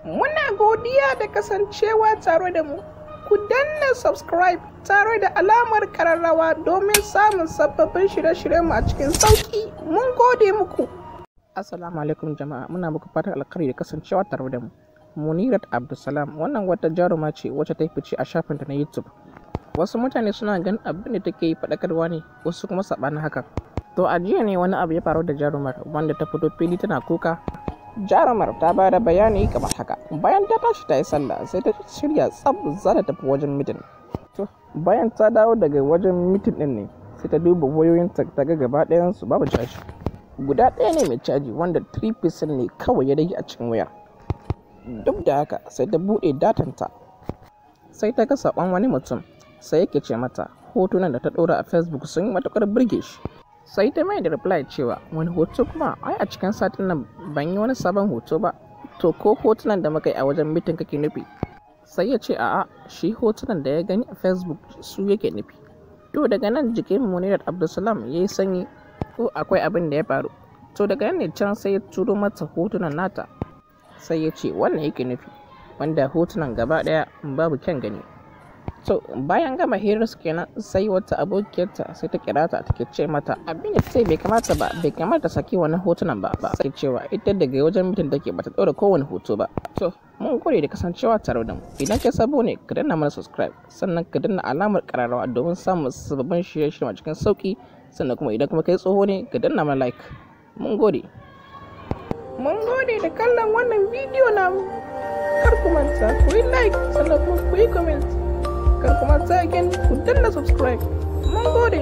Muna godiya da kasancewa tare da mu. Ku danna subscribe tare da alamar kararrawa domin samun sababbin shirye-shiryenmu a cikin sauƙi. Mun gode muku. Assalamu alaikum jama'a, muna muku fatan alkhairi da kasancewa tare da mu. Munirat Abdulsalam wannan wata jaruma ce wacce ta fice a shafinta na YouTube. Wasu mutane suna ganin abin da take yi faɗakarwa ne, wasu kuma saɓanin haka. To a jiya ne wani abu ya faru da jarumar wanda ta fito fili tana kuka. Jarumar ta ba da bayani kamar haka. Bayan ta tashi ta yi sallah, sai ta shirya tsab za ta tafi wajen mitin. To bayan ta dawo daga wajen mitin din ne, sai ta duba wayoyinta ta ga gaba ɗayansu babu caji. Guda ɗaya ne mai caji, wanda 3% ne kawai ya rage a cikin wayar. Duk da haka sai ta buɗe datanta, sai ta ga saƙon wani mutum, sai yake ce mata hotunan da ta ɗora a Facebook sun yi matuƙar burge shi. Sai ta mai da reply cewa wani hoto kuma? Ai a cikin satin nan ban yi wani sabon hoto ba. To ko hotunan da muka yi a wajen mitin kake nufi? Sai ya ce a'a, shi hotunan da ya gani a Facebook su yake nufi. To daga nan jikin Munirat Abdulsalam ya yi sanyi, ko akwai abin da ya faru. To daga nan ne can sai ya turo mata hotunan nata, sai ya ce wannan yake nufi, wanda hotunan gaba daya babu kyan gani. To bayan gama hirar su kenan, sai wata abokiyarta sai ta kira ta, take ce mata abin da sai bai kamata ba, bai kamata saki wannan hotunan ba. Sai cewa ita daga wajen mutum take, bata ɗora kowane hoto ba. To mun gode da kasancewa tare da mu. Idan kai sabo ne, ka danna mana subscribe, sannan ka danna alamar kararrawa domin samun sababbin shirye-shirye a cikin sauki. Sannan kuma idan kuma kai tsoho ne, ka danna mana like. Mun gode. Mun gode da kallon wannan bidiyo namu. Kar ku manta ku yi like, sannan kuma ku yi comment. Kar ku manta again ku danna subscribe. Mun gode.